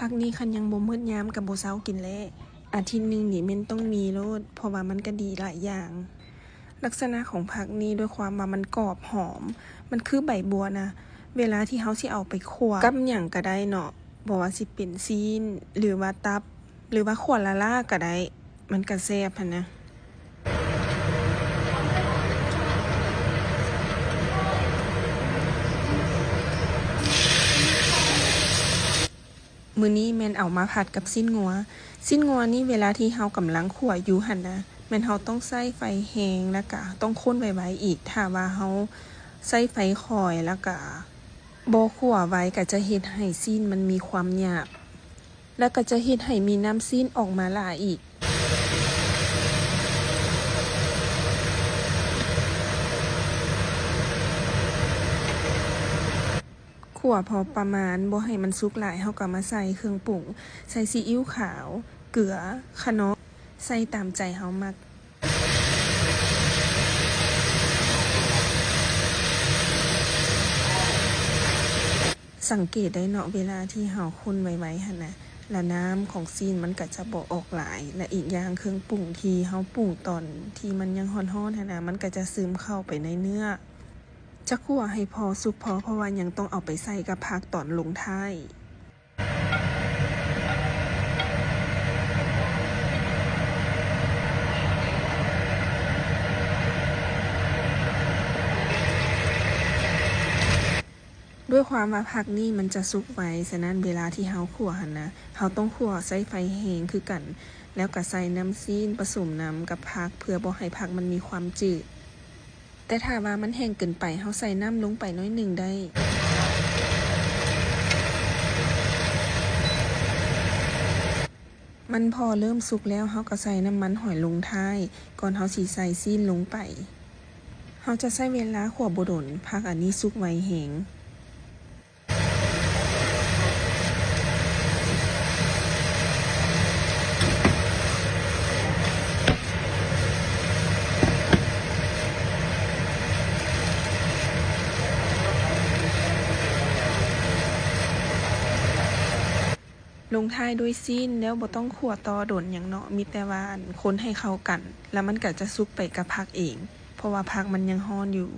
ຜັກນີ້ຄັນຍັງບໍ່ໝົດຍາມກໍບໍ່ເຊົາກິນແລ້ວ. ອາທິດໜຶ່ງນີ້ແມ່ນຕ້ອງມີໂລດ ເພາະວ່າມັນກໍດີຫຼາຍຢ່າງ. ລັກສະນະຂອງຜັກນີ້ ດ້ວຍຄວາມວ່າມັນກອບຫອມ ມັນຄືໃບບົວນະ, ເວລາທີ່ເຮົາຊິເອົາໄປຂົ້ວກັບຫຍັງກໍໄດ້ເນາະ, ບໍ່ວ່າຊິເປັນຊີ້ນ ຫຼືວ່າຕັບ ຫຼືວ່າຂົ້ວລ້າໆກໍໄດ້. ມັນກະແຊບຫັ້ນນະ. ມື້ນີ້ແມ່ນເອົາມາຜັດກັບຊີ້ນງົວ. ຊີ້ນງົວນີ້ເວລາທີ່ເຮົາກຳລັງຂົ້ວຢູ່ຫັ້ນນະ ແມ່ນເຮົາຕ້ອງໃຊ້ໄຟແຮງ ແລ້ວກະຕ້ອງຄົນໄວໆອີກ. ຖ້າວ່າເຮົາໃຊ້ໄຟຄ່ອຍ ແລ້ວກະບໍ່ຂົ້ວໄວ ກະຈະເຮັດໃຫ້ຊີ້ນມັນມີຄວາມຫຍາບ ແລ້ວກໍຈະເຮັດໃຫ້ມີນ້ຳຊີ້ນອອກມາຫຼາຍອີກ. ຂົ້ວພໍປະມານ ບໍ່ໃຫ້ມັນສຸກຫຼາຍ ເຮົາກໍມາໃສ່ເຄື່ອງປຸງ, ໃສ່ຊີອິ້ວຂາວ, ເກືອ, ຂະໜໍ, ໃສ່ຕາມໃຈເຮົາມັກ. ສັງເກດໄດ້ເນາະ ເວລາທີ່ເຮົາຄົນໄວໆຫັ້ນນະ ລະນ້ຳຂອງຊີ້ນມັນກະຈະບໍ່ອອກຫຼາຍ ແລະ ອີກຢ່າງເຄື່ອງປຸງທີ່ເຮົາປຸງຕອນທີ່ມັນຍັງຮ້ອນໆຫັ້ນນະ ມັນກະຈະຊຶມເຂົ້າໄປໃນເນື້ອ. ຈະຂົ້ວໃຫ້ພໍສຸກພໍ ເພາະວ່າຍັງຕ້ອງເອົາໄປໃສ່ກັບຜັກຕອນລົງທ້າຍ. ດ້ວຍຄວາມວ່າຜັກນີ້ມັນຈະສຸກໄວ, ສະນັ້ນເວລາທີ່ເຮົາຂົ້ວຫັ້ນນະ, ເຮົາຕ້ອງຂົ້ວໃຊ້ໄຟແຮງຄືກັນ, ແລ້ວກະໃສ່ນ້ຳຊີ້ນປະສົມນຳກັບຜັກ ເພື່ອບໍ່ໃຫ້ຜັກມັນມີຄວາມຈືດ. ແຕ່ຖ້າວ່າມັນແຫ້ງເກີນໄປ, ເຮົາໃສ່ນ້ຳລົງໄປໜ້ອຍໜຶ່ງໄດ້. ມັນພໍເລີ່ມສຸກແລ້ວ, ເຮົາກໍໃສ່ນ້ຳມັນຫອຍລົງທ້າຍ ກ່ອນເຮົາຊິໃສ່ຊີ້ນລົງໄປ. ເຮົາຈະໃຊ້ເວລາຂົ້ວບໍ່ດົນ, ຜັກອັນນີ້ສຸກໄວແຮງ. ລົງທ້າຍດ້ວຍຊີ້ນ ແລ້ວບໍ່ຕ້ອງຂົ້ວຕໍ່ດົນຫຍັງເນາະ, ມີແຕ່ວ່າ ອັນ ຄົນໃຫ້ເຂົ້າກັນ ແລ້ວມັນກໍຈະສຸກໄປກັບຜັກເອງ ເພາະວ່າຜັກມັນຍັງຮ້ອນຢູ່.